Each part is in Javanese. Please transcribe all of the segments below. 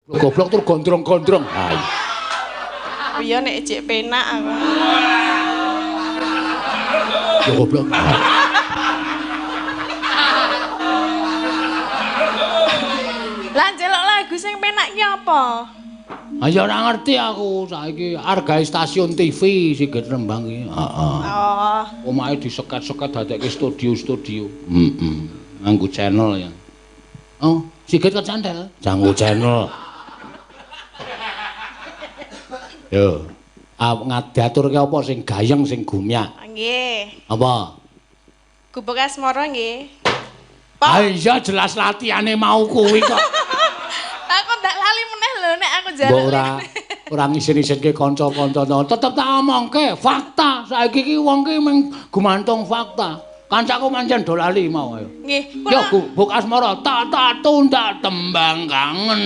Goblok tur gondrong-gondrong. Ha iya. Iya nek jek penak aku. Ya goblok. Lah njaluk lagu sing penak ki apa? Ayo ora ngerti aku saiki argae stasiun TV Sigit Rembang iki. Heeh. Oh. Omahe diseket-seket dadekke studio-studio. Heeh. Nganggo channel ya. Oh, Sigit kecandel. Janggo channel. Yo. Ngadiaturke apa sing gayeng sing gumyak? Nggih. Apa? Gubuk Asmara nggih. Ah iya jelas latihane mau kuwi kok. Aku ndak lali meneh lho nek aku njaluk. Mbok ora ngisin-isinke kanca-kanca tetep tak omongke fakta. Saiki iki wong ki mung gumantung fakta. Kancaku pancen do lali mau ayo. Nggih. Yo Gubuk Asmara tak tundak tembang kangen.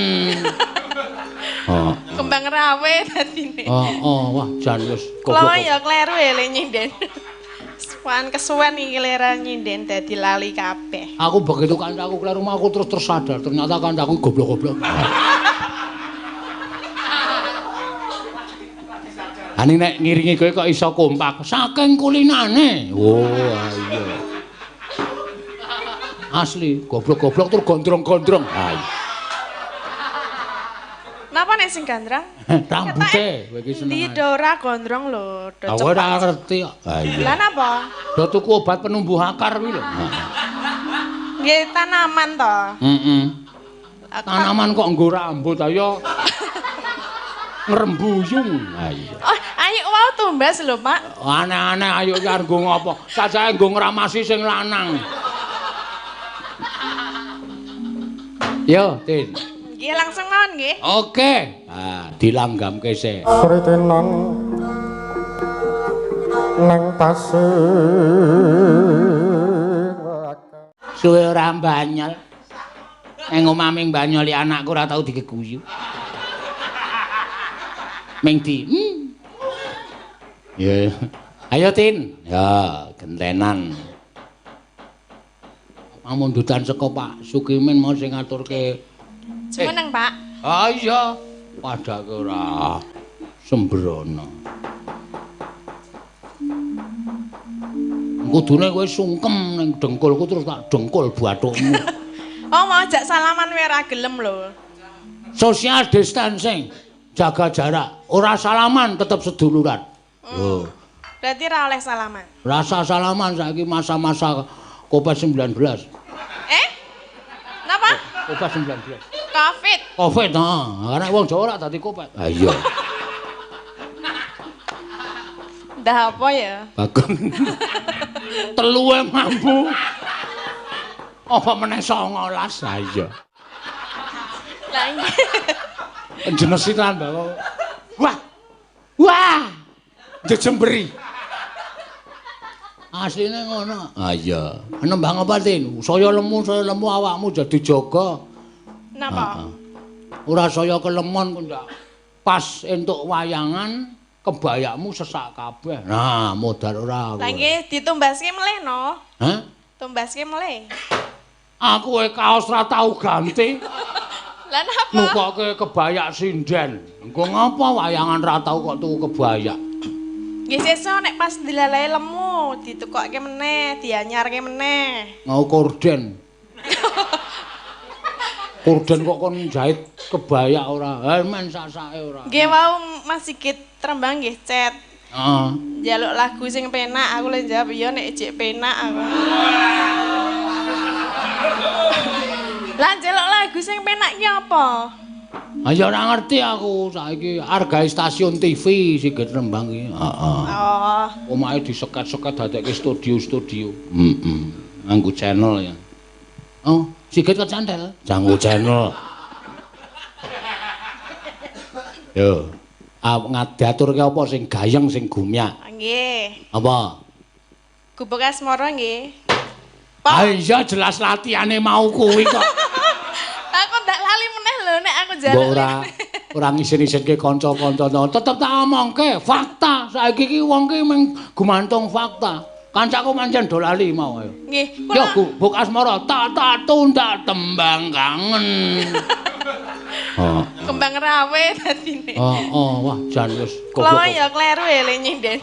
Oh. Kembang rawe dadine. Oh, wah jan wis goblok. Kula ya kleru ya le nyinden. Suwan kesuwen iki lera nyinden dadi lali kabeh. Aku begitu kancaku kleru mau aku terus tersadar ternyata kancaku goblok-goblok. Ani nek ngiringi kowe kok iso kompak saking kulinane. Oh iya. Asli goblok-goblok tur gondrong-gondrong. Ha iya. Napa nek sing gondrong? Rambute kowe iki seneng. Ndi ora gondrong lho, do cepet. Ora ngerti kok. Ha iya. Lah napa? Do tuku obat penumbuh akar kuwi lho. Nggih tanaman to. Heeh. Tanaman kok nggo rambut ayo. Ngrembuyung. Ha iya. Oh, ayo wau tumbas lho, Pak. Aneh-aneh ayo iki arep nggo ngopo? Sajake nggo ngramasi sing lanang. Yo, Tin. Nggih langsung mawon nggih. Oke. Ah, dilanggamke sik. Sritenan nang pasir. Suwe ora banyol. Ning omah ming banyoli anakku ora tau dikeguyu. Ming di. Ya. Ayo Tin. Ya, gentenan. Pamundutan saka Pak Sukimin mau sing ngaturke. Jumeneng, Pak. Ah iya, padake ora sembrono. Kudune kowe sungkem ning dengkulku terus tak dengkul bathukmu. Oh, mau ajak salaman wae ora gelem lho. Social distancing, jaga jarak. Ora salaman tetep seduluran. Lho. Berarti ora oleh salaman. Rasa salaman saiki masa-masa Covid-19. Eh? Napa? Covid-19. Covid. Covid, heeh. Karena wong Jawa ora dadi Covid. Ha iya. Ndah apa ya? Bagong. Teluwe mampu. Apa meneh 19? Ha iya. Lah nggih. Jenesi tenan, Mbak. Wah. Wah. Jejemberi. Asline ngono. Ha iya. Nembang apa, Tin? Saya lemu awakmu jadi jaga. Napa? Ora saya kelemon kok ndak. Pas entuk wayangan kebayakmu sesak kabeh. Nah, modar ora aku. Lah nggih ditumbaske melih no. Hah? Tumbaske melih. Aku e kaos ora tau ganti. Lah napa? Nukoke kebayak sinden. Engko ngapa wayangan ora tau kok tuku kebayak? Nggih sesuk nek pas dilalae lemu ditukokke meneh, dianyarke meneh. Mau korden. Korden kok kon jahit kebayak ora? Ha men sak-sake ora. Nggih wau Mas Sigit Rembang nggih chat. Heeh. Njaluk lagu sing penak, aku lek jawab iya nek jek penak aku. Lah njaluk lagu sing penak ki apa? Ayo ora ngerti aku saiki argae stasiun TV Sigit Rembang iki. Heeh. Oh. Omahe diseket-seket dadekke studio-studio. Heeh. Nganggo channel ya. Oh, Sigit kecandel. Janggo channel. Yo. Ngadiaturke apa sing gayeng sing gumyak? Nggih. Apa? Gubuk Asmara nggih. Ah iya jelas latihane mau kuwi kok. Aku ndak lali meneh lho nek aku njaluk. Mbok ora ngisin-isinke kanca-kanca tetep tak omongke fakta. Saiki iki wong ki mung gumantung fakta. Kancaku pancen do lali mau ayo. Nggih. Yo Gubuk Asmara tak tundak tembang kangen. Oh. Kembang rawe dadine. Heeh, wah jan wis goblok. Kula ya kleru ya le nyinden.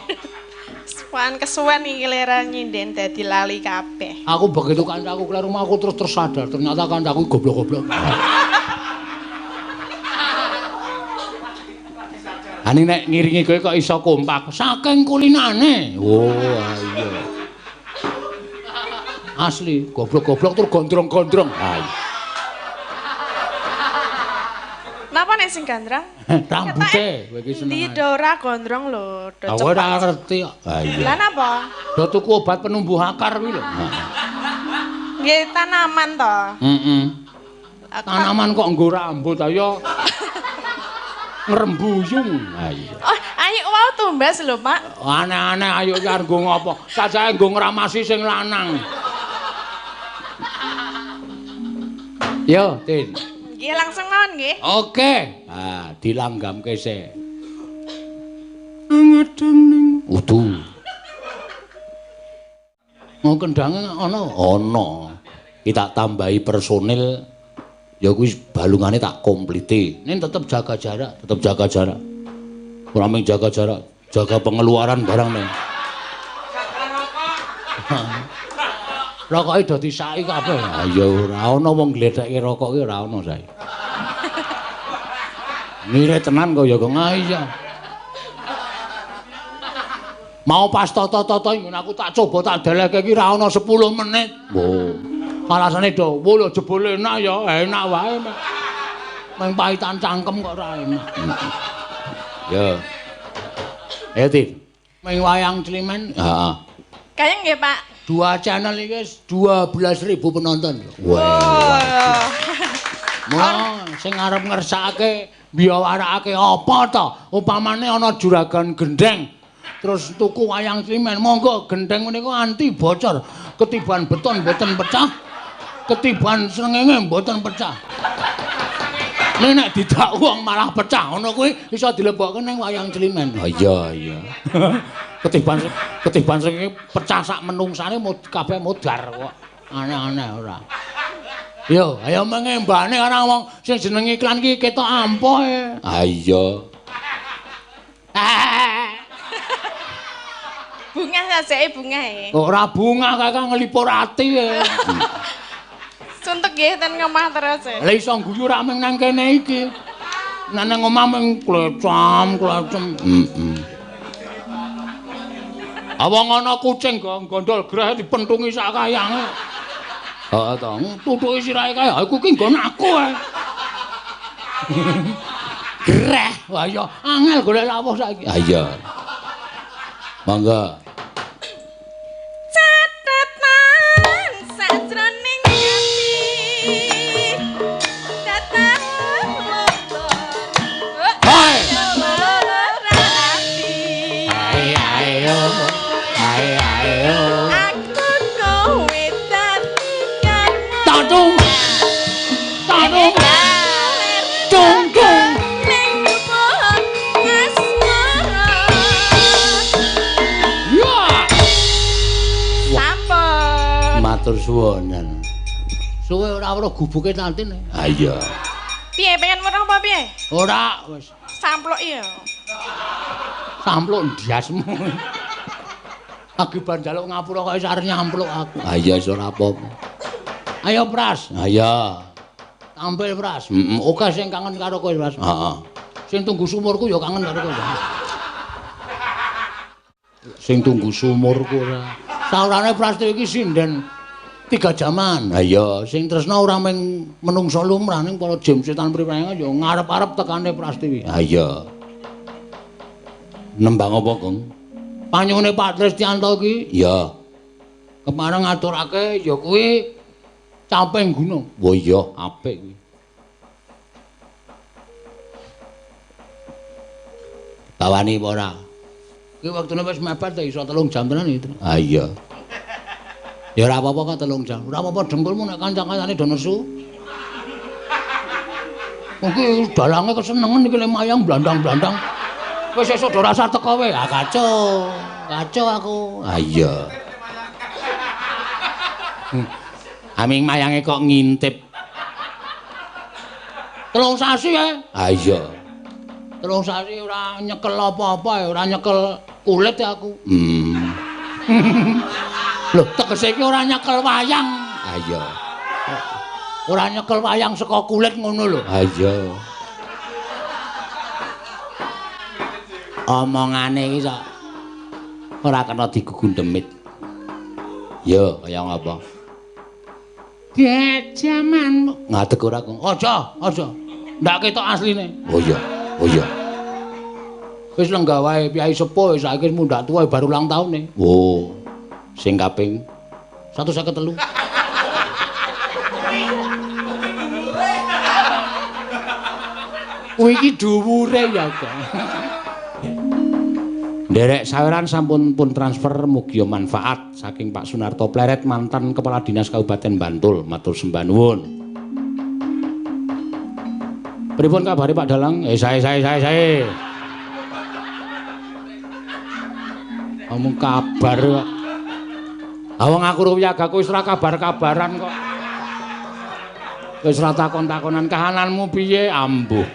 Suwan kesuwen iki lera nyinden dadi lali kabeh. Aku begitu kancaku kleru aku terus tersadar ternyata kancaku goblok-goblok. Ani nek ngiringi kowe kok iso kompak saking kulinane. Oh iya. Asli goblok-goblok tur gondrong-gondrong. Ha. Napa nek sing gondrong? Rambute kowe iki seneng. Ndi do ora gondrong lho, do cepet. Ora ngerti kok. Ha iya. Lah napa? Do tuku obat penumbuh akar kuwi lho. Nggih tanaman to. Heeh. Tanaman kok nggo rambut ayo. Ngrembuyung. Ha iya. Oh, ayo wau tumbas lho, Pak. Aneh-aneh ayo iki arep nggo ngopo? Sajae nggo ngramasi sing lanang. Yo, Tin. Nggih langsung mawon nggih. Oke. Ha, dilanggamke sik. Ngedeng ning udu. Mau kendhange ana? Ana. Ki tak tambahi personil ya kuwi balungane tak komplite. Ning tetep jaga jarak, tetep jaga jarak. Ora mung jaga jarak, jaga pengeluaran barang ning. Rokoke do disaki kabeh. Ha ya ora ana wong gledhekke rokok ki ora ana saiki. Ngire tenan kok ya kok. Ha iya. Mau pas toto-toto nggon aku tak coba tak delehke ki ora ana 10 menit. Wo. Alasane do, wo lho jebul enak ya, enak wae. Meng pahitan cangkem kok ora enak. Ya. Ayo Tin. Meng wayang Climen. Heeh. Kaya nggih, Pak. 2 channel iki wis 12.000 penonton. Wah. Wah, sing arep ngersakake biyawarakake apa to? Upamane ana juragan gendheng terus tuku wayang Climen, monggo gendheng menika anti bocor, ketiban beton mboten pecah, ketiban srengenge mboten pecah. Nek nek didak wong malah pecah, ngono kuwi iso dilebokke ning wayang Climen. Ha iya iya. Ketiban ketiban srengenge pecah sak menungsane kabeh modar kok. Aneh-aneh ora. Yo, ayo mengembane ora wong sing jeneng iklan ki ketok ampuh e. Ha iya. Bungah sajake bungah e. Ora bungah kakang nglipur ati e. Suntuk nggih ten ngomah terus e. Lah iso guyu ra mung nang kene iki. Nang nang omah mung klecam-klecem. Heeh. Awong ana kucing gondol greh dipentungi sak kayange. Heeh to, tutuki sirahe kae. Iku ki nggon aku ae. Greh, wah iya angel golek lawuh saiki. Ha iya. Monggo. Catetan sajroning ati. Datang motor. Hoi. Ayo ayo ayo. Aku kowe dadi karmu. Tatung. Tatung. Tung tung. Ning gubuk asmara. Ya. Sampun. Matur suwun. Suwe ora weruh gubuke Tatin. Ha iya. Piye pengen weruh apa piye? Ora wis. Sampluk iya. Sampluk ndiasmu. Lagi bar njaluk ngapura kok wis arep nyampluk aku. Ha iya wis ora apa-apa. Ayo Pras. Ha iya. Tampil Pras. Heeh, oke sing kangen karo kowe Pras. Heeh. Sing tunggu sumurku ya kangen karo kowe. Sing tunggu sumurku ora. Saurane Prastiwi iki sinden 3 jaman. Ha iya, sing tresna ora mung menungsa lumrah ning para jim setan pripayangan ya ngarep-arep tekane Prastiwi. Ha iya. Nembang apa, Gong? Panyuwune Pak Tristianto iki? Iya. Kemareng ngaturake ya kuwi Caping Gunung. Wah iya, apik kuwi. Bawani apa ora? Kuwi wektune wis mepet ta iso 3 jam tenan iki. Ha iya. Ya ora apa-apa kok 3 jam. Ora apa-apa dengkulmu nek kanca-kancane do nesu. Mungkin dalange kesenengen iki le mayang blandang-blandang. Wis esuk do rasa teko wae. Ah kacau. Kacau aku. Ha iya. Aming mayange kok ngintip. 3 sasi ya? Ha iya. 3 sasi ora nyekel apa-apa ya, ora nyekel kulit ya aku. Lho, tegese iki ora nyekel wayang. Ha iya. Ora nyekel wayang saka kulit ngono lho. Ha iya. Omongane iki sak ora kena digugu demit. Yo, kaya ngapa? Jamanmu ngadeg ora kok. Aja, aja. Ndak ketok asline. Oh iya, oh iya. Wis lenggah wae piyai sepuh saiki mundhak tuwa baru ulang taune. Oh. Sing kaping 153. Kuwi iki dhuwure ya, Kang. Nderek saweran sampun pun transfer mugia manfaat saking Pak Sunarto Pleret mantan Kepala Dinas Kabupaten Bantul, matur sembah nuwun. Pripun kabare Pak Dalang? Sae sae sae sae. Omong kabar kok. Ha wong aku ruyagaku wis ora kabar-kabaran kok. Wis ora takon-takonan kahananmu piye ambuh.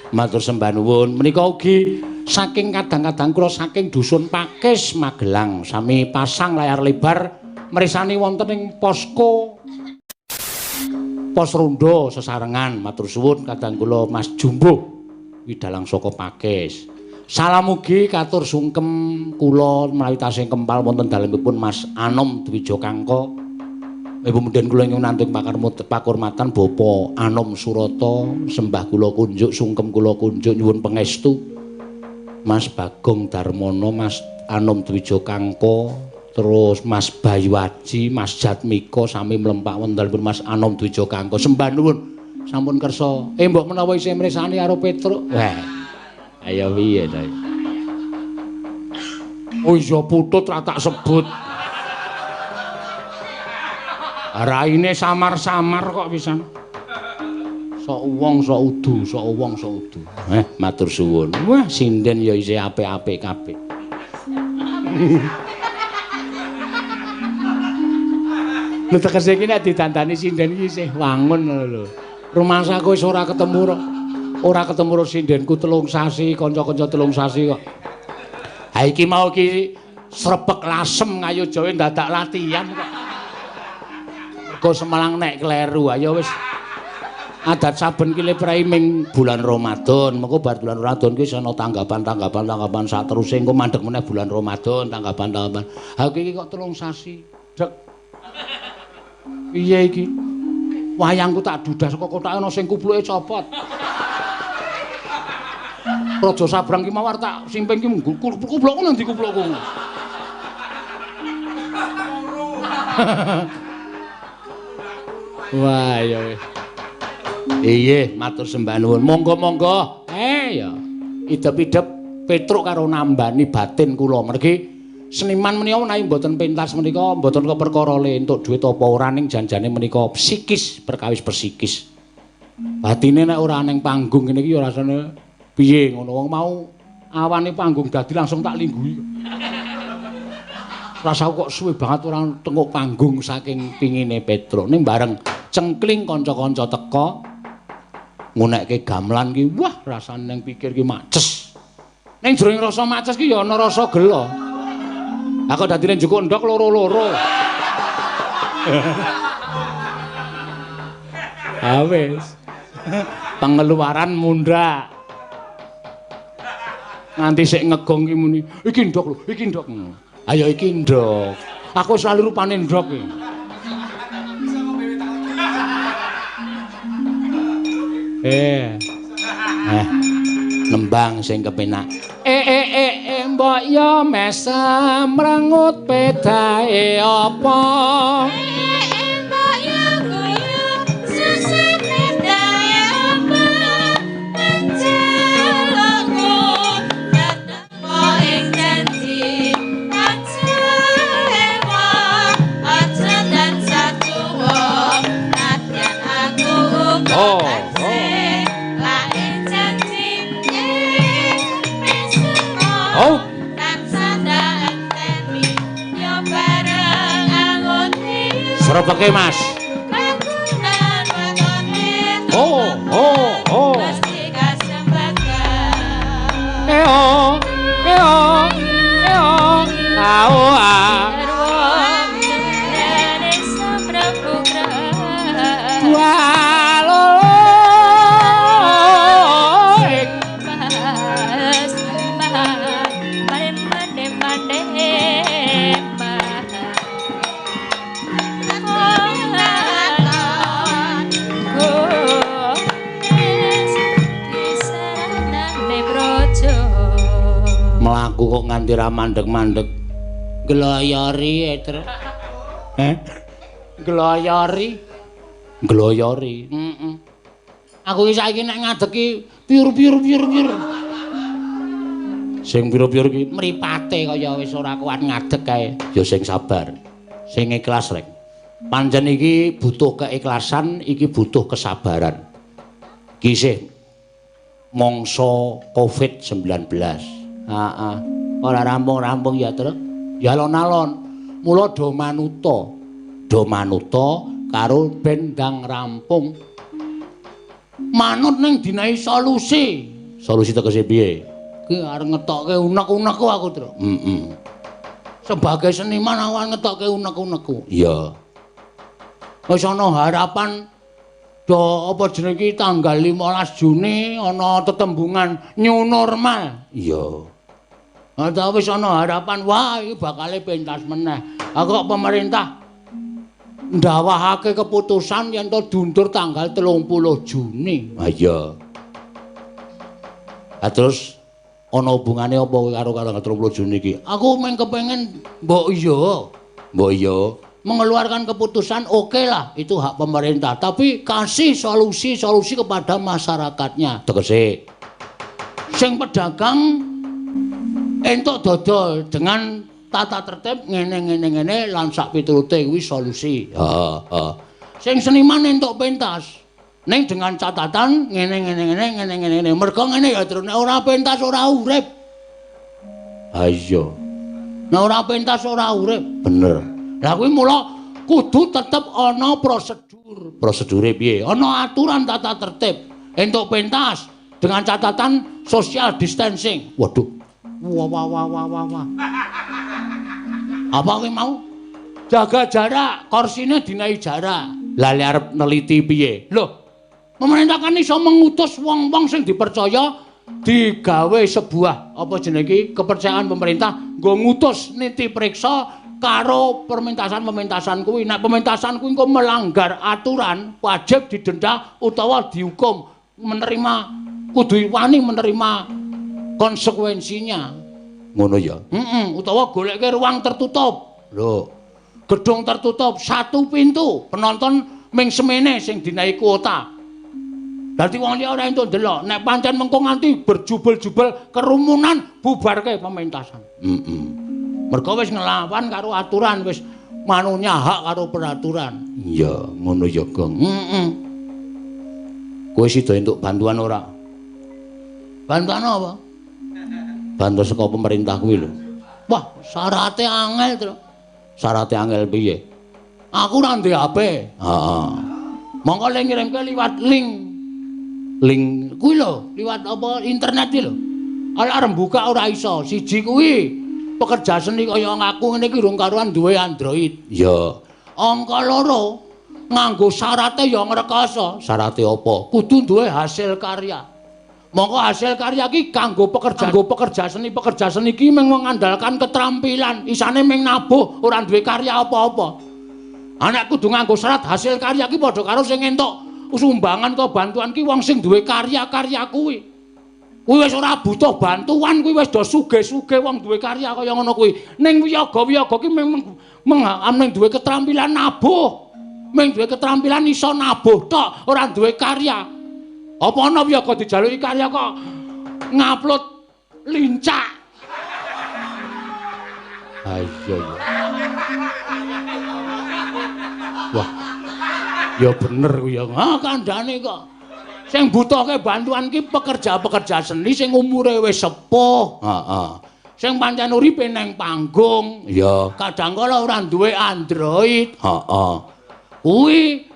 Matur sembah nuwun. Menika ugi saking kadang-kadang kula saking dusun Pakis Magelang sami pasang layar lebar mresani wonten ing posko pos rondo sesarengan. Matur suwun kadang kula Mas Jumbo widalang saka Pakis. Salam ugi katur sungkem kula menawi tasih kempal wonten dalemipun Mas Anom Dwijo Kangko. Ibu mundhen kula ingkang nantung pakurmatan Bapak Anom Surata, sembah kula kunjuk sungkem kula kunjuk nyuwun pangestu Mas Bagong Darmono, Mas Anom Dwijo Kangko, terus Mas Bayu Aji, Mas Jatmiko sami mlempak wonten Mas Anom Dwijo Kangko. Sembah nuwun sampun kersa. Mbok menawa isih mresani karo Petruk. Wah. Ayo piye ta? Oh iya putut ra tak sebut. Raine samar-samar kok pisan. Sok wong sok udu, sok wong sok udu. Matur suwun. Wah, sinden ya isih apik-apik kabeh. Lho tegese iki nek didandani sinden iki isih wangun ngono lho. Rumangsaku wis ora ketemu kok. Ora ketemu karo sindenku 3 sasi, kanca-kanca 3 sasi kok. Ha iki mau iki srepek lasem ngayu Jawa dadak latihan kok. Mergo Semelang nek kleru, ayo wis. Adat saben ki prei ming bulan Ramadan, mengko bar bulan Ramadan ki ana tanggapan-tanggapan sak teruse engko mandeg meneh bulan Ramadan, tanggapan-tanggapan. Ha iki kok 3 sasi. Dek. Piye iki? Wayangku tak dudah saka kotake ana sing kupluke copot. Raja Sabrang ki mawar tak simping ki kuplukku nang ndi kuplukku. Wah ya wis. Iya, matur sembah nuwun. Monggo-monggo. Ya. Idep-idep Petruk karo nambani batin kula. Mergi seniman menika menawi mboten pentas menika mboten keperkara le entuk dhuwit apa ora ning janjane menika psikis, perkawis psikis. Batine nek ora ning panggung ngene iki ya rasane piye ngono. Wong mau awane panggung dadi langsung tak lingguhi. Rasaku kok suwe banget ora tengok panggung saking pingine Petruk. Ning bareng cengkling kanca-kanca teka ngunekke gamelan ki wah rasane ning pikir ki maces. Ning jroning rasa maces ki ya ana rasa gelo. Aku dadine njukuk ndok loro-loro. Ha wis. Pengeluaran mundhak. Nganti sik ngegong ki muni, iki ndok lho, iki ndok. Ayo iki ndok. Aku selalu rupane ndok iki. Nembang sing kepenak. Mbok yo mesem mrengut pedae apa? Mbok yo guyu susah pedae apa? Menjelokku tetepo ing janji. Aja ewa, aja tansah tuwa. Nadyan aku uga tansih lae janji. Oh. Srepeke Mas. Oh, oh. Mlaku kok nganti ra mandeg-mandeg. Gloyori, Tru. Heh? Gloyori. Gloyori. Heeh. Aku iki saiki nek ngadeg ki piur-piur-piur-piur. Sing piur-piur ki mripate kaya wis ora kuat ngadeg kae. Ya sing sabar. Sing ikhlas rek. Pancen iki butuh keikhlasan, iki butuh kesabaran. Iki isih mangsa Covid-19. Heeh. Ora rampung-rampung ya, Truk. Ya alon-alon. Mula do manuta. Do manuta karo bendang rampung. Manut ning dinahi solusi. Solusi tegese piye? Ki arep ngetokke unek-unekku aku, Truk. Heeh. Sebagai seniman aku arep ngetokke unek-unekku. Iya. Wis ana harapan do apa jenenge iki tanggal 15 Juni ana tetembungan new normal. Iya. Ada wis ana harapan wah iki bakale pentas meneh. Aku kok pemerintah ndawahake keputusan yen to diundur tanggal 30 Juni. Ha iya. Ha terus ana hubungane apa karo tanggal 30 Juni iki? Aku mung kepengin mbok iya. Mbok iya mengeluarkan keputusan oke lah itu hak pemerintah, tapi kasih solusi-solusi kepada masyarakatnya. Tegese sing pedagang entuk dodol dengan tata tertib ngene ngene ngene lan sak piturute kuwi solusi. Heeh, heeh. Sing seniman entuk pentas ning dengan catatan ngene ngene ngene ngene ngene ngene. Mergo ngene ya Tru, nek ora pentas ora urip. Ha iya. Nek ora pentas ora urip, bener. Lah kuwi mula kudu tetep ana prosedur. Prosedure piye? Ana aturan tata tertib. Entuk pentas dengan catatan social distancing. Waduh. Wah wah wah wah wah wah. Apa kuwi mau? Jaga jarak, korsine dinahi jarak. Lah lek arep neliti piye? Loh, pemerintah kan iso mengutus wong-wong sing dipercaya digawe sebuah apa jenenge iki kepercayaan pemerintah nggo ngutus niti periksa karo permentasan-pementasan kuwi. Nek pementasan kuwi engko melanggar aturan, wajib didenda utawa dihukum, menerima kudu wani menerima konsekuensinya. Ngono ya. Heeh, utawa goleke ruang tertutup. Lho, gedung tertutup satu pintu, penonton ming semene sing dinahi kuota. Dadi wong liya ora entuk ndelok. Nek pancen mengko nganti berjubel-jubel kerumunan, bubarke pementasan. Heeh. Mergo wis nglawan karo aturan, wis manunya hak karo peraturan. Iya, ngono ya, Gong. Heeh. Kowe sida entuk bantuan ora? Bantuan apa? Bantuan saka pemerintah kuwi lho. Wah, syarate angel, Tru. Syarate angel piye? Aku ora ndek HP. Heeh. Mongko le ngirimke liwat link. Link kuwi lho, liwat apa internet iki lho. Arep buka ora iso. Siji kuwi pekerja seni kaya aku ngene iki durung karuan duwe Android. Iya. Angka loro nganggo syarate ya ngrekoso. Syarate apa? Kudu duwe hasil karya. Mongko hasil karya iki kanggo pekerja seni iki mung mengandalkan keterampilan, isane mung nabuh, ora duwe karya apa-apa. Anak kudu nganggo syarat hasil karya iki padha karo sing entuk sumbangan atau bantuan ki wong sing duwe karya-karya kuwi. Kuwi wis ora butuh bantuan, kuwi wis do sugih-sugih wong duwe karya kaya ngono kuwi. Ning wiyaga-wiyaga ki mung duwe keterampilan nabuh. Mung duwe keterampilan iso nabuh tok, ora duwe karya. Apa ana wiyaga dijaluki karya kok ngupload lincak. Ha iya ya. Wah. Ya bener kuwi ya. Ha kandhane kok. Sing butuhke bantuan ki pekerja-pekerja seni sing umure wis sepuh. Heeh. Sing pancen uripe nang panggung. Ya, kadang kala ora duwe Android. Heeh. Kuwi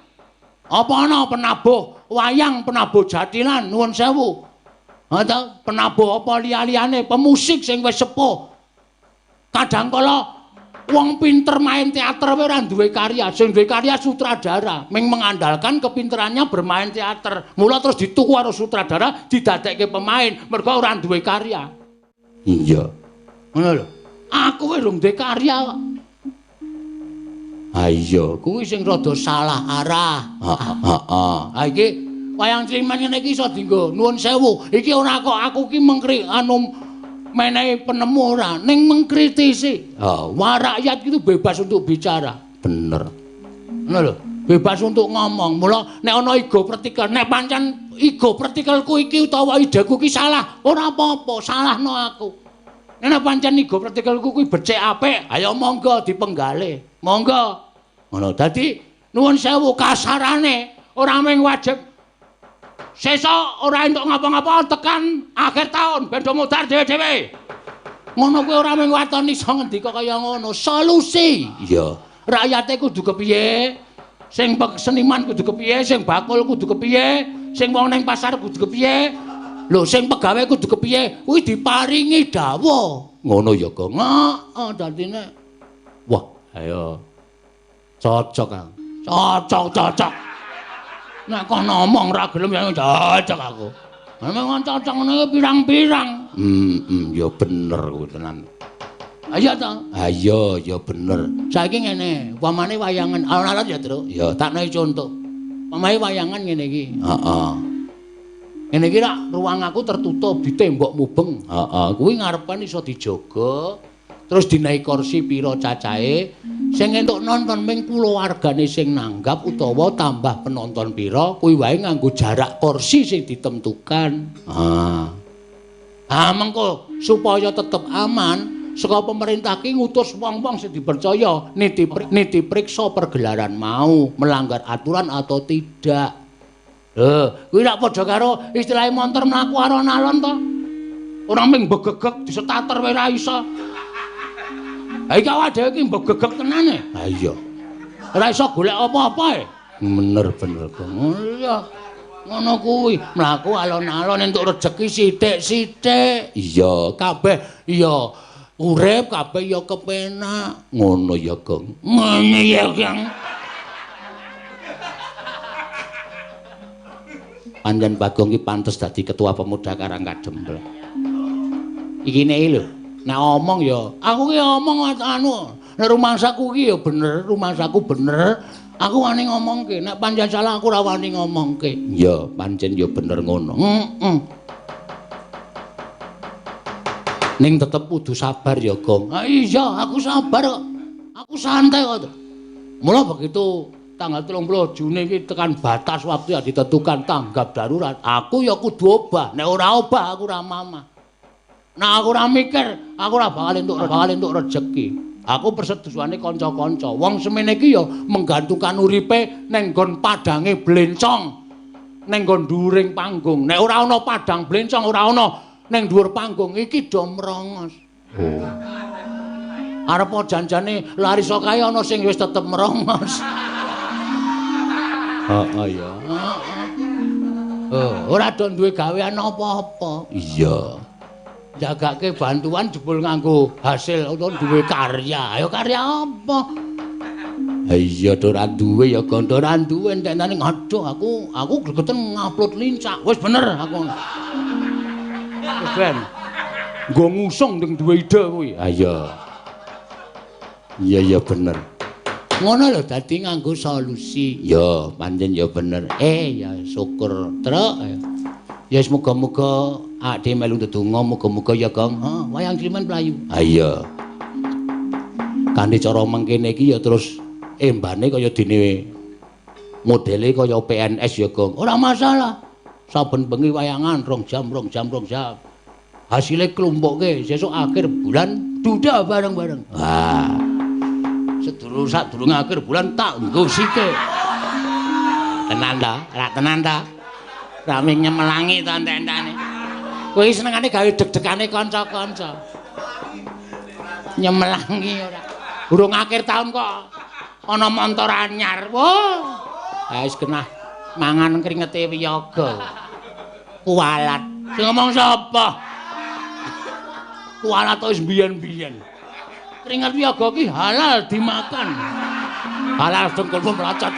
apa ana penabuh wayang, penabuh jathilan, nuwun sewu. Ha ta, penabuh apa liya-liyane, pemusik sing wis sepuh. Kadang kala wong pinter main teater wae ora duwe karya, sing duwe karya sutradara, ming mengandalkan kepinterannya bermain teater. Mula terus dituku karo sutradara didadekke pemain, mergo ora duwe karya. Iya. Ngono lho. Aku wis durung duwe karya kok. Ha iya, kuwi sing rada salah arah. Heeh. Ha iki wayang climen ngene iki iso dienggo. Nuwun sewu, iki ora kok aku ki mengkri anu menehi penemu ora, ning mengkritisi. Ha, rakyat itu bebas untuk bicara. Bener. Ngono lho, bebas untuk ngomong. Mula nek ana ego pertikel, nek pancen ego pertikelku iki utawa ideku iki salah, ora apa-apa, salahno aku. Nek pancen ego pertikelku kuwi becik apik, ayo monggo dipenggale. Monggo. Ngono. Dadi nuwun sewu kasarane ora mung wajib sesuk ora entuk ngapa-ngapa tekan akhir tahun ben do modar dhewe-dhewe. Ngono kuwi ora mung waton iso ngendika kaya ngono, solusi. Iya. Rakyate kudu kepiye? Sing seniman kudu kepiye, sing bakul kudu kepiye, sing wong ning pasar kudu kepiye? Lho sing pegawe kudu kepiye? Kuwi diparingi dawuh. Ngono ya, Gong. Heeh, dadine. Wah, ayo. Cocok, Kang. Cocok, cocok. Nek kono ngomong ora gelem ya cocok aku. Memang cocok ngono pirang-pirang. Ya bener kuwi tenan. Ayo ta? Ayo, ya bener. Saiki ngene, upamane wayangan alon-alon ya, Truk. Ya, tak nehi contoh. Upamane wayangan ngene iki. Heeh. Ngene iki rak ruang aku tertutup di tembok mubeng. Heeh, kuwi ngarepan iso dijaga. Terus dinehi kursi pira cacahe, sing entuk nonton ming kulawargane sing nanggap utawa tambah penonton pira, kuwi wae nganggo jarak kursi sing ditentukan. Ha. Ah, mengko supaya tetep aman, saka pemerintah ki ngutus wong-wong sing dipercaya niti priksa pergelaran mau melanggar aturan atau tidak. Lho, kuwi rak padha karo istilahe montor mlaku alon-alon to. Ora ming begegeg disetater wae ra iso. Ha iki awake dhewe iki mbegegeg tenan e. Ha iya. Ora iso golek apa-apa e. Bener bener. Iya. Ngono kuwi, mlaku alon-alon entuk rejeki sithik-sithik. Iya, kabeh iya urip kabeh ya kepenak. Ngono ya, Gong. Ngene ya, Kang. Pancen Bagong iki pantes dadi ketua pemuda Karangkadempel. Ikine lho, nek omong ya, aku ki omong anu, nek rumangsaku ki ya bener, rumangsaku bener. Aku wani ngomongke, nek pancen salah aku ora wani ngomongke. Ya, pancen ya bener ngono. Heeh. Ning tetep kudu sabar ya, Gong. Ah iya, aku sabar kok. Aku santai kok. Mula begitu tanggal 30 Juni iki tekan batas waktu yang ditentukan tanggap darurat, aku ya kudu obah. Nek ora obah aku ora mamah. Nah aku ora mikir, aku ora bakal entuk rejeki. Aku persetujuane kanca-kanca. Wong semene iki ya menggantungkan uripe ning nggon padange blencong, ning nggon dhuwuring panggung. Nek ora ana padang blencong, ora ana ning dhuwur panggung iki do merongos. Oh. Arep janjane lari saka kae ana sing wis tetep merongos. Heeh ya. Heeh. Ora do duwe gawean apa-apa. Iya. Jagake bantuan jebul nganggo hasil utawa duwe karya. Ayo karya apa? Ha iya to ora duwe ya gondo ora duwe entek-entene aduh aku gregeten ngupload lincah. Wis bener aku. Wis ben. Nggo ngusung ning duwe ide kuwi. Ha iya. Iya ya bener. Ngono lho dadi nganggo solusi. Ya pancen ya bener. Ya syukur truk. Ya semoga-moga awake melu ndedonga muga-muga ya Gong. Heeh, wayang Klimen mlayu. Ha iya. Kanthi cara mengkene iki ya terus embane kaya dene modele kaya PNS ya Gong. Ora masalah. Saben bengi wayangan 2 jam, 2 jam, 2 jam. Hasile klumpukke sesuk akhir bulan duda bareng-bareng. Wah. Sedurung sadurunge akhir bulan tak nggo sithik. Tenan ta? Ora tenan ta? Rame nyemelangi to entek-entekane. Kowe senengane gawe deg-degane kanca-kanca. Nyemelangi ora. Urung akhir tahun kok ana montor anyar. Wah. Ha wis genah mangan kringete wiyaga. Kualat. Sing ngomong sapa? Kualat wis biyen-biyen. Kringet wiyaga ki halal dimakan. Halal dengkulmu mlocot.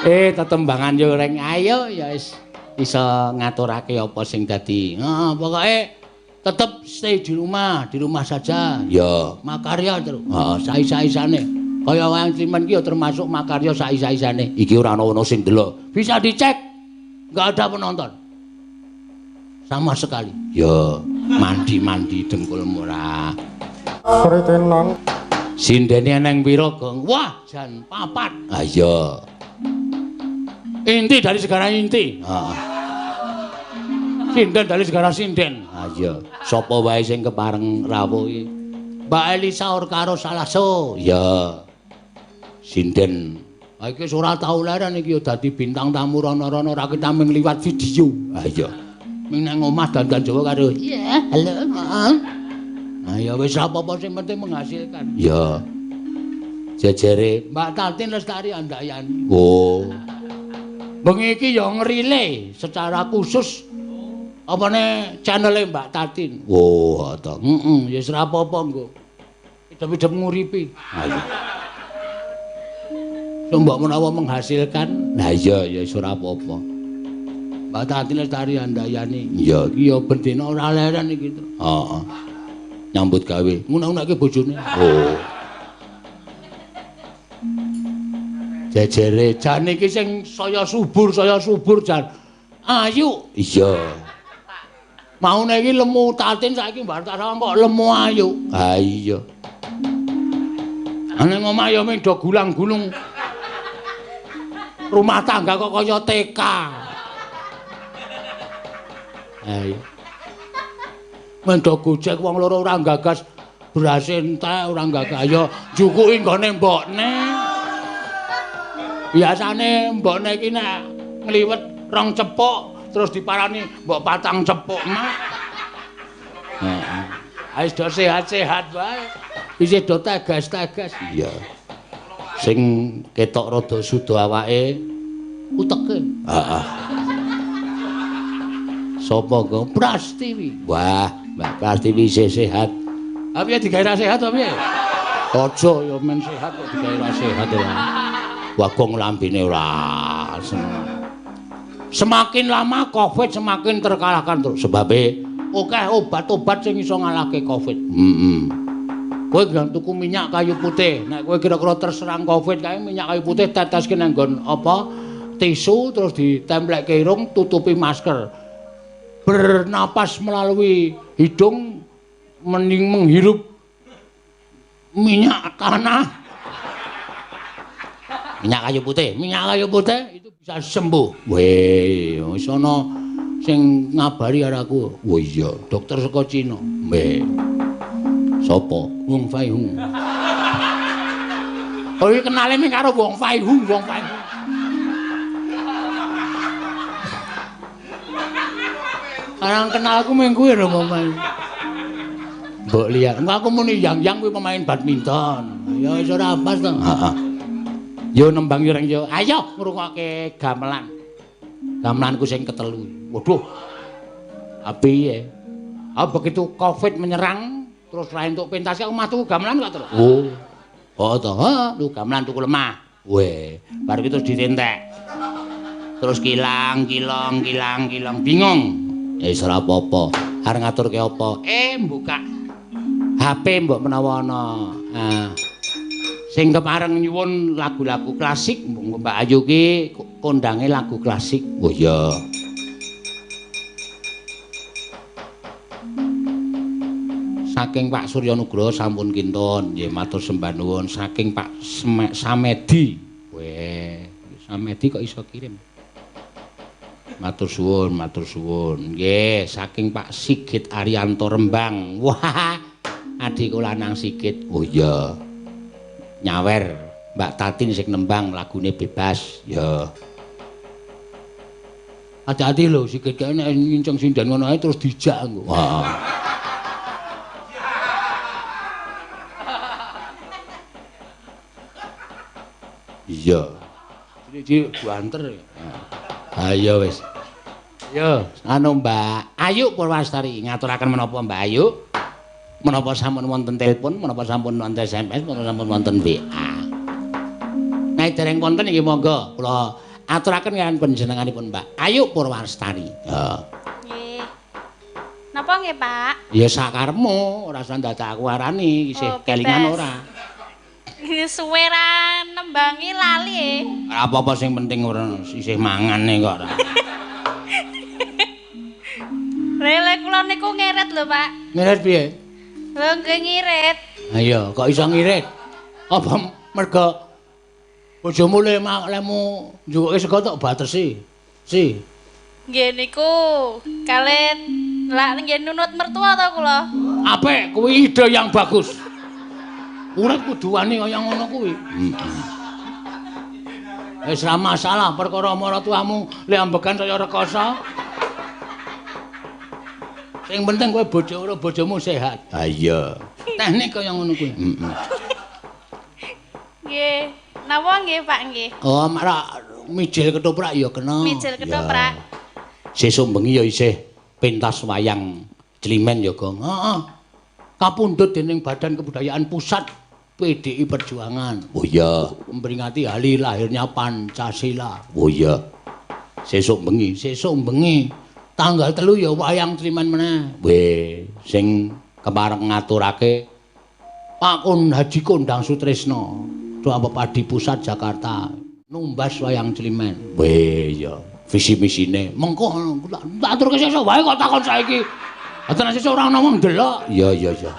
Tetembangan yo reng ayo ya wis iso ngaturake apa sing dadi. Heeh, pokoke tetep stay di rumah saja. Ya, makarya terus. Heeh, saisa-isane. Kaya wayang Klimen ki ya termasuk makarya saisa-isane. Iki ora ana sing ndelok. Bisa dicek. Enggak ada penonton. Sama sekali. Ya, mandi-mandi dengkul murah. Sritenan. Sindene eneng pira, Gong? Wah, jan 4. Ah iya. Inti dari segala inti. Heeh. Sinden dari segala sinden. Ah iya. Sapa wae sing kepareng rawuh iki? Mbak Elisa Orkaro Salaso. Ya. Sinden. Ha iki ora tau leren iki ya dadi bintang tamu rono-rono ora kita mung liwat video. Ah iya. Ming nang omah dandan Jawa karo iya, halo, heeh. Nah ya wis apa-apa sing penting menghasilkan. Ya. Jejere Mbak Tatin Lestari Handayani. Oh. Bengi iki ya ngrile secara khusus apane channele Mbak Tatin. Oh, ta. Heeh, ya wis ora apa-apa nggo. Idep-idep nguripi. Ha iya. Mbok menawa menghasilkan, nah iya ya wis ora apa-apa. Mbak Tatin Lestari Handayani. Iya, iki ya ben dina ora leren iki. Heeh. Nyambut gawe, ngunak-unakke bojone. Oh. Jejere jan iki sing saya subur jan. Ayu. Iya. Maune iki lemu Tatin saiki mbar tak sawang kok lemu ayu. Ha iya. Ana omah ya mung do gulang-gulung. Rumah tangga kok kaya TK. Ayo. Mendo gojek wong loro ora gagas beras entek, ora gagas ya njukuki nggone mbokne. Biasane mbokne iki nek ngliwet 2 cepuk terus diparani mbok 4 cepuk mak. Heeh. Ayo do sehat-sehat wae. Isih do tegas-tegas. Iya. Sing ketok rada suda awake uteke. Heeh. Sapa kok? Prastiwi. Wah, Mbak Prastiwi isih sehat. Ha piye digawe ra sehat apa piye? Aja ya men sehat kok digawe ra sehat ora. Wagong lambene ora seneng. Semakin lama Covid semakin terkalahkan terus sebabe akeh obat-obat sing iso ngalahke Covid. Heeh. Kowe ndang tuku minyak kayu putih. Nek kowe kira-kira terserang Covid kae minyak kayu putih teteske nang nggon apa tisu terus ditemplekke irung tutupi masker. Bernapas melalui hidung mending menghirup minyak tanah, minyak kayu putih itu bisa sembuh. Weh, wis ana sing ngabari karo aku. Oh iya, dokter saka Cina. Weh. Sapa? Wong Fai Hung. Oh iki kenale mung karo Wong Fai Hung, Wong Fai Hung. Orang kenal aku mung kuwi lho pemain. Mbok lihat, engko aku muni yang-yang kuwi pemain badminton. Ya wis ora pas to. Heeh. Yo nembang yo reng yo. Ayo ngrungokke gamelan. Gamelanku sing ketelu. Waduh. Piye? Ah begitu Covid menyerang terus ra entuk pentas aku mah tuku gamelan kok terus. Oh. Oh to, heeh, tuku gamelan tuku lemah. Weh, bar iki terus ditentek. Terus kilang, kilong, kilang, kilong, bingung. Ya wis ora apa-apa. Arep ngaturke apa? Buka HP mbok menawa ana. Sing kepareng nyuwun lagu-lagu klasik, Mbak Ayu ki kondange lagu klasik. Oh iya. Saking Pak Surya Nugroho sampun kinton, nggih matur sembah nuwun. Saking Pak Samedi. Weh, Samedi kok iso kirim. Matur suwun, matur suwun. Nggih, saking Pak Sigit Arianto Rembang. Wah, adikku lanang Sigit. Oh iya. Nyawer Mbak Tatin sing nembang lagune bebas. Ya. Hati-hati lho Sigit kae nek nginceng sinden ngono ae terus dijak engko. Wah. Iya. Cilik-cilik banter ya. Ayo wis. Yo, anu Mbak Ayu Purwastari ngaturaken menapa Mbak Ayu? Menapa sampun wonten telepon, menapa sampun wonten SMS, menapa sampun wonten WA. Nek dereng wonten nggih monggo kula aturaken kaliyan panjenenganipun Mbak Ayu Purwastari. Ya. Nggih. Napa nggih, Pak? Ya sakarepmu, ora usah dadak aku arani, isih kelingan ora. Suwe ra nembangi lali e. Ora apa-apa sing penting ora isih mangane kok ora. Lele kula niku ngirit lho, Pak. Ngirit piye? Lho nggih ngirit. Ha iya, kok iso ngirit? Apa mergo bojomu le lemu njukuke sego tok batesi? Si. Nggih niku kalih lak nggih nunut mertua to kula. Apik, kuwi ide yang bagus. Urip kudu wani kaya ngono kuwi. Heeh. Wis ra masalah perkara maratuamu le ambekan saya rekoso. Sing penting kowe bojo karo bojomu sehat. Ha iya. Teknik kaya ngono kuwi. Heeh. Nggih. Napa nggih, Pak nggih? Oh, marak mijil ketoprak ya kena. Mijil ketoprak. Sesuk bengi ya isih pentas wayang Climen ya, Gong. Heeh. Kapundhut dening Badan Kebudayaan Pusat PDI Perjuangan. Oh iya, memperingati hari lahirnya Pancasila. Oh iya. Sesuk bengi tanggal 3 ya wayang Climen meneh. Weh, sing kepareng ngaturake Pak Haji Kondang Sutrisno, Ketua Pepadi Pusat Jakarta, numbas wayang Climen. Weh, iya, visi misine. Mengko tak aturke sesuk wae kok takon saiki. Tenan sesuk ora ana wong ndelok. Iya, iya, iya.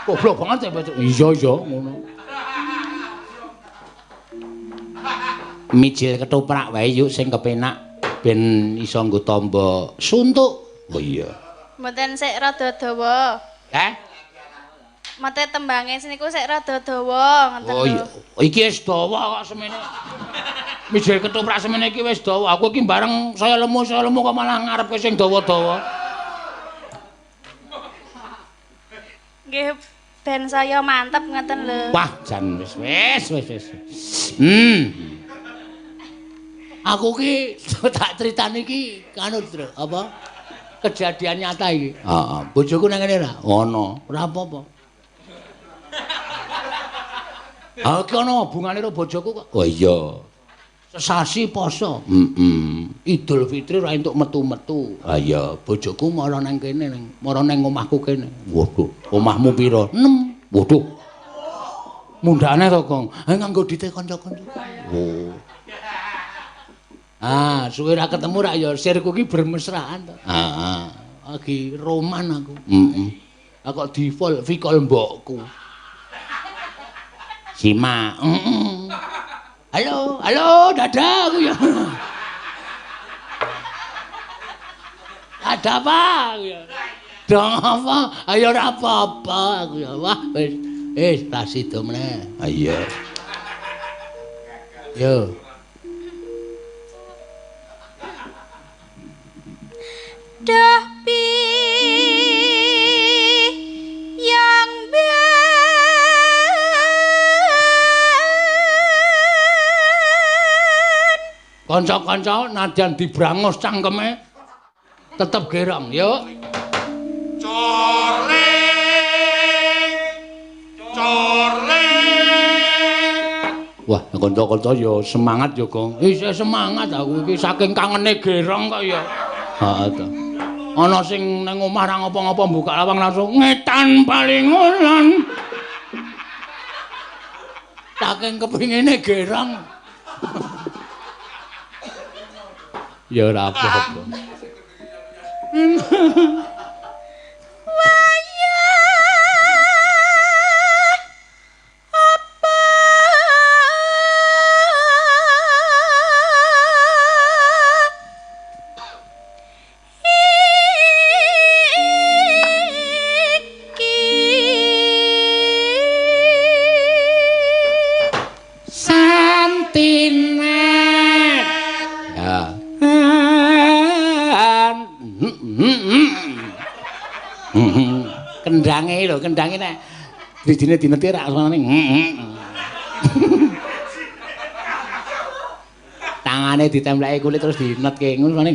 Goblok banget ya, Pak. Iya, iya, ngono. Mijil ketoprak wae yuk sing kepenak ben iso nggo tamba suntuk. Oh iya. Mboten sik rada dawa. Heh? Mate tembange niku sik rada dawa ngoten lho. Oh iya. Iki wis dawa kok semene. Mijil ketoprak semene iki wis dawa. Aku iki bareng saya lemu kok malah ngarepke sing dawa-dawa. Nggih ben saya mantep ngoten lho. Wah, jan wis wis. Aku ki tak critani iki anu apa? Kejadian nyata iki. Heeh, bojoku nang ngene ra? Ono, ora apa-apa. Ha iki ana hubungane karo bojoku kok. Oh iya. Sesasi poso. Heeh. Idul Fitri ora entuk metu-metu. Ha iya, bojoku mara nang kene ning mara nang omahku kene. Waduh, omahmu pira? 6. Waduh. Mundhane to, Kong. Ha nganggo dite kanca-kanca. Oh. Ah, suwe ra ketemu ra ya sirku ki bermesraan to. Heeh. Lagi roman aku. Heeh. Aku kok default vikol mbokku. Sima. Heeh. Halo, halo, dadah aku ya. Ada apa aku ya? Dong apa? Ayo ora apa-apa aku ya. Wah, wis wis ra sida meneh. Ha iya. Yo. Dah pi yang ben kanca-kanca nadyan dibrangos cangkeme tetep gerong yuk. Corleng corleng. Wah, kanca-kanca ya semangat ya, Gong. Isih semangat aku iki saking kangene gerong kok ya. Heeh to. Ana sing nang omah ra ngopo-ngopo buka lawang langsung ngetan paling ulan. Saking kepingine gerong. Ya ora apa-apa. Wayah apa iki Santinet. Ya. Kendange lho, kendange nek drijine dineti rak suarane. Tangane ditempleki kulit terus dinetke ngono suarane.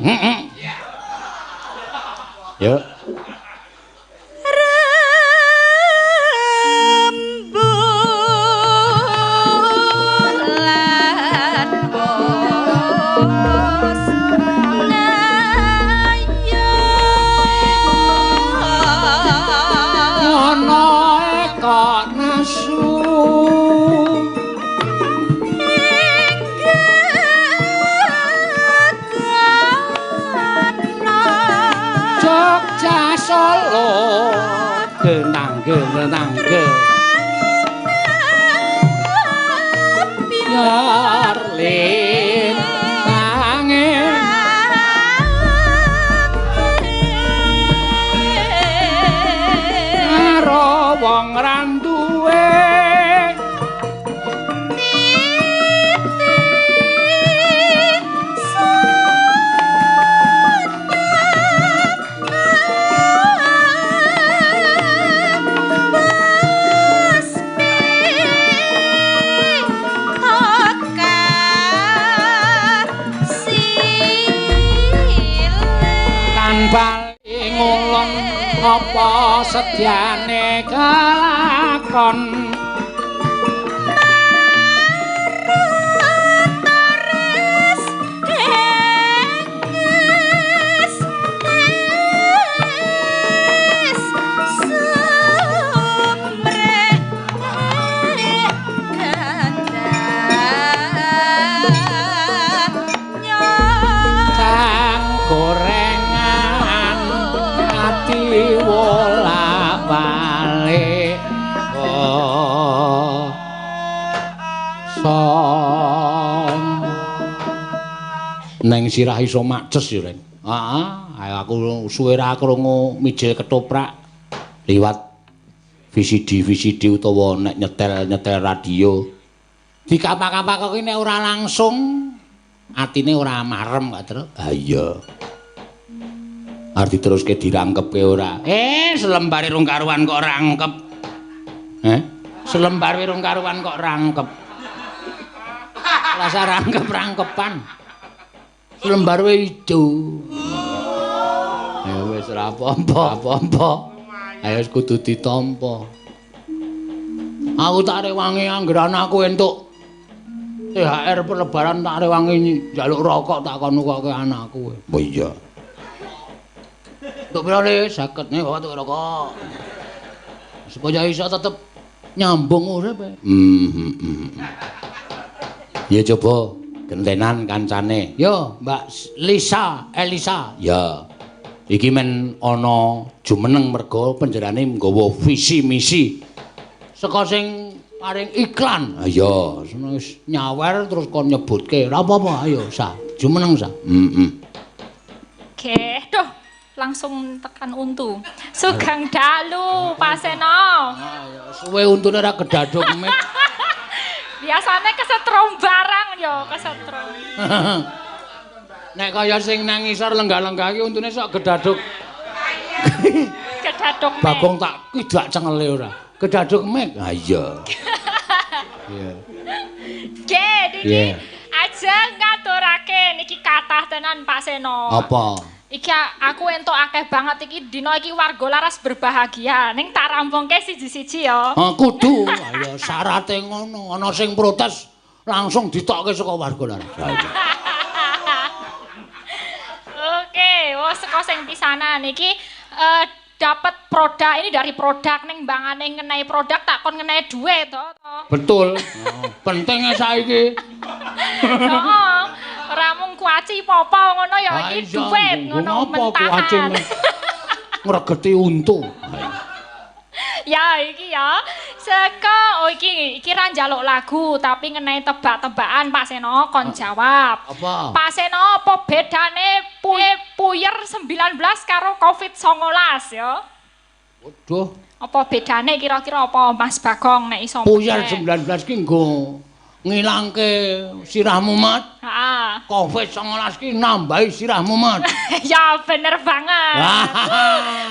Yo. Rembulan bos ngayo Ana eka nasu ing gagana Joko Solo genangge genangge yar lintange karo wong randuwe bali ngulon apa sedyane kelakon neng sirah iso makces ya, Ren. Heeh, ayo aku suwe ra krungu mijil ketoprak liwat VCD VCD utawa nek nyetel-nyetel radio. Dikapak-kapak ki nek ora langsung atine ora marem kok, Tru. Ha iya. Arep diteruske dirangkepke ora. Selembare rung karuan kok rangkep. Selembar rung karuan kok rangkep. Rasa rangkep-rangkepan. Selembar wae ijo. Ya wis ora apa-apa, apa-apa. Ayo kudu ditampa. Aku tak rewangi anggere anakku entuk THR perlebaran tak rewangi njaluk rokok tak kon nukoke anakku. Oh iya. Entuk pira le? 50 nih bapak tuku rokok. Supaya iso tetep nyambung urip. Ya coba gentenan kancane. Yo, Mbak Lisa, Elisa. Ya. Iki men ana jumeneng merga penjerane nggawa visi misi. Saka sing paring iklan. Ha iya, wis nyawer terus kon nyebutke. Ora apa-apa, ayo Sa. Jumeneng Sa. Heeh. Oke, duh, langsung tekan untu. Sugeng dalu, Pak Seno. Suwe untune ora gedaduk mik. Biasane kesetrum barang ya, kesetrum. Nek kaya sing nang ngisor lenggah-lenggah iki untune sok gedaduk. Gedaduk mek. Bagong tak kidak cengele ora. Gedaduk mek. Ha iya. Iya. Nggih, niki ajeng ngaturake niki kathah tenan Pak Seno. Apa? Iki aku entuk akeh banget iki dina iki warga Laras berbahagia. Ning tak rampungke siji-siji ya. Ha kudu, ayo syarate ngono. Ana sing protes langsung ditokke saka warga Laras. Oke, wah saka sing pisanan iki dapat produk ini dari produk ning mbangane ngenai produk tak kon ngenai duit to. Betul. Oh, pentingnya saiki. Heeh. Ora mung kuaci apa ngono ya iki duit ngono mentahan. Ngregeti untu. Ya iki ya. Saka oh iki iki ra njaluk lagu tapi ngenai tebak-tebakan Pak Seno kon jawab. Apa? Pak Seno apa bedane puyer 19 karo Covid-19 ya? Waduh. Apa bedane kira-kira apa Mas Bagong nek iso? Puyer 19 ki nggo ngilangke sirah mumat. Heeh. Covid-19 ki nambahi sirah mumat. Ya bener banget.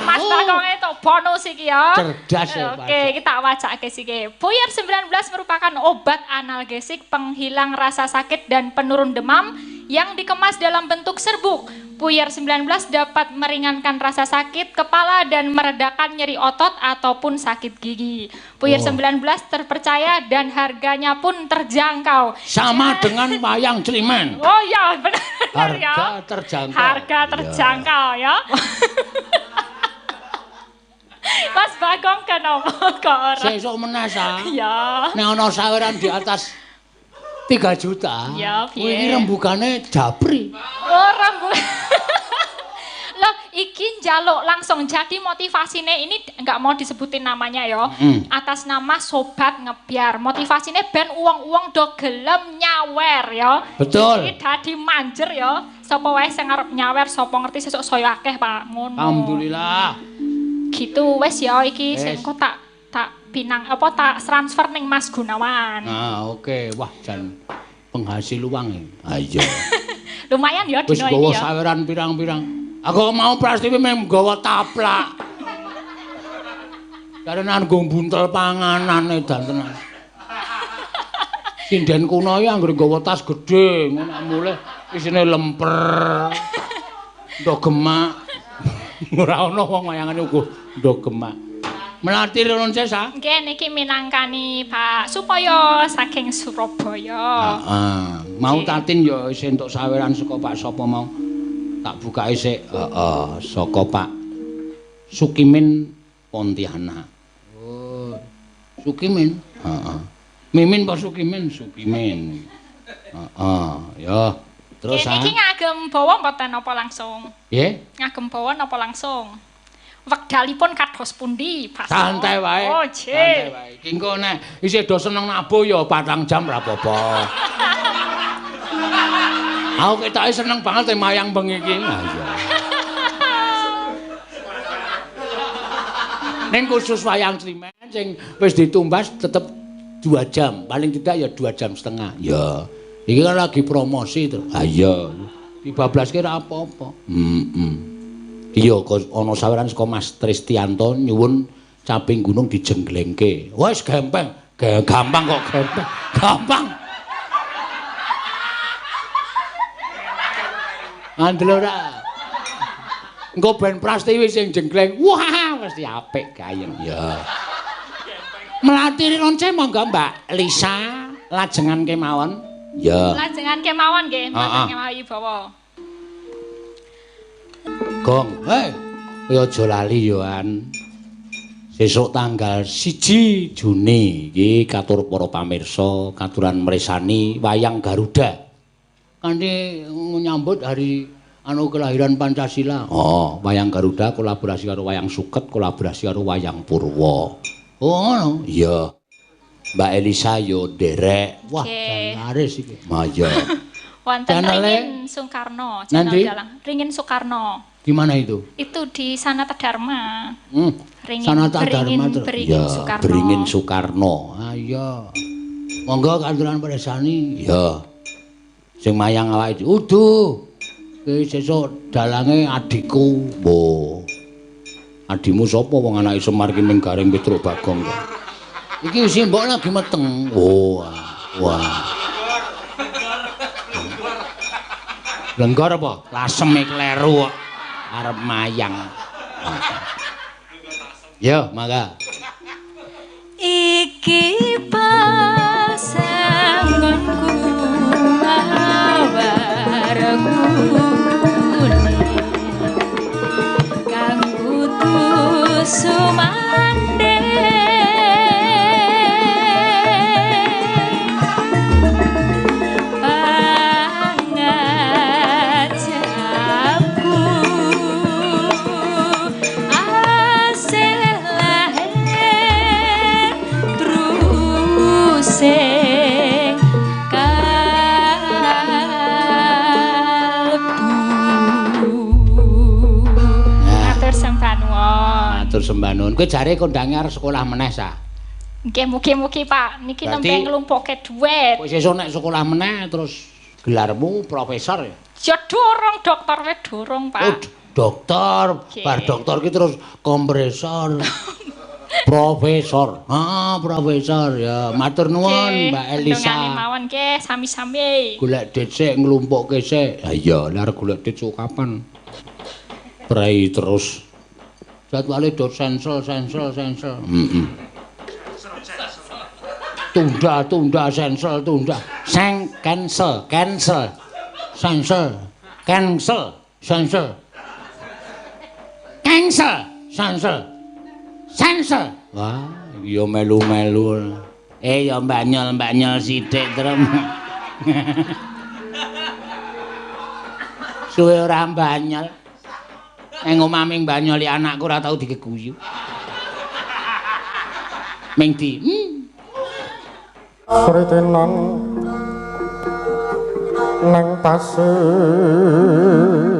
Mas Bagong itu bonus iki ya. Cerdas ya. Oke, kita wacake siki. Puyer 19 merupakan obat analgesik penghilang rasa sakit dan penurun demam yang dikemas dalam bentuk serbuk. Puyer 19 dapat meringankan rasa sakit kepala dan meredakan nyeri otot ataupun sakit gigi. Puyer 19 terpercaya dan harganya pun terjangkau. Sama dengan wayang Climen. Oh iya, benar. Harga ya. Terjangkau. Harga terjangkau ya. Mas Bagong kenapa kok ora? Sesuk meneh sa. Ya. Nek ana saweran di atas 3 juta. Ya, kuwi rembugane japri. Oh, rembug. Loh, Iki njaluk langsung jadi motivasine ini nggak mau disebutin namanya yo. Atas nama Sobat Ngebyar. Motivasine ben uwong-uwong do gelem nyawer yo. Betul. Iki dadi manjer yo. Sapa wae sing arep nyawer sapa ngerti sesuk saya akeh Pak ngono. Alhamdulillah. Gitu wis ya iki sing kok tak pinang apa tak transfer ning Mas Gunawan. Nah, oke. Wah, jan penghasil uang iki. Ha iya. Lumayan ya dino iki ya. Wis gawa saweran pirang-pirang. Aku mau Prastiwi mem gawa taplak. Karena nggo buntel panganan edan tenan. Sinden kuno iki anggere gawa tas gedhe, ngono mulih isine lemper. Ndok gemak. Ora ono wong wayangane uga ndok gemak. Melati Ronce sa? Nggih niki minangkani Pak Supoyo saking Surabaya. Heeh. Mau Tatin ya wis entuk saweran saka Pak sapa mau. Tak bukake sik. Heeh, saka Pak Sukimin Pontianak. Oh. Sukimin? Heeh. Mimin apa Sukimin? Sukimin. Heeh, ya. Terus niki ngagem bawa mboten napa langsung? Nggih. Ngagem bawa napa langsung? Wekdalipun kados pundi, Pak? Santai wae. Oh, santai wae. Iki engko nek isih do seneng nabuh ya 4 jam ra apa-apa. Aku ketoke seneng banget mayang bengi iki. Ha iya. Ning khusus wayang Climen sing wis ditumbas tetep 2 jam, paling tidak ya 2,5 jam. Ya. Iki kan lagi promosi to. Ha iya. Dibablaske ra apa-apa. Heeh. Iya, ana saweran saka Mas Tristianto nyuwun caping gunung dijengglengke. Wis gempeng, gampang kok gempeng. Gampang. Ngandel ora. Engko ben Prastiwi sing jenggleng. Wah, mesti apik gayeng. Ya. Melati Ronce monggo Mbak Lisa lajengan kemawon. Ya. Lajengan kemawon nggih, mboten kemawon bawa. Gong, hei, kowe aja lali yo an. Sesuk tanggal 1 Juni iki katur para pamirsa katuran mresani wayang Garuda. Kanthi nyambut hari anu kelahiran Pancasila. Oh, wayang Garuda kolaborasi karo wayang Suket, kolaborasi karo wayang Purwa. Oh, ngono. Iya. Mbak Elisa yo nderek. Wah, laris iki. Ma iya. Wonten Ringin Soekarno, channel dalang. Ringin Soekarno. Di mana itu? Itu di Sanata Dharma. Ringin, Sanata Dharma. Beringin ya, Soekarno. Beringin Soekarno. Ah iya. Monggo katuran presani. Ya. Sing mayang awake uduh. Ki sesuk dalange adikku. Wo. Adimu sapa wong anake Semar ki ning Gareng Petruk Bagong kok. Iki wis mbok lagi meteng. Oh. Wah. Lenggor apa? Laseme kleru kok. Arep mayang. Yo, mangga. Iki pasanggonku awar kuning kang kudu sumandhe sing kalbu. Matur sembah nuwun. Matur sembah nuwun. Kowe jare kondange arep sekolah meneh sa? Nggih, mugi-mugi Pak. Niki nembe nglumpukke dhuwit. Kowe sesuk nek sekolah meneh terus gelarmu profesor ya? Ya durung, dokter wis durung, Pak. Oh, dokter. Bar dokter ki terus kompresor. Profesor. Ah, profesor ya. Matur nuwun Mbak Elisa. Ndongane mawon nggih, sami-sami. Golek dit sik nglumpukke sik. Ha iya, lha arep golek dit sok kapan? Prei terus. Jadwale do sensel sensel sensel. Heeh. Tunda tunda sensel tunda. Seng cancel cancel. Sensel cancel sensel. Cancel sensel. Sensel. Wah, ya melu-melu. Ya banyol-banyol sithik terus. Suwe ora banyol. Ing omah ming banyoli anakku ora tau dikeguyu. Ming di. Sritenan nang pasir.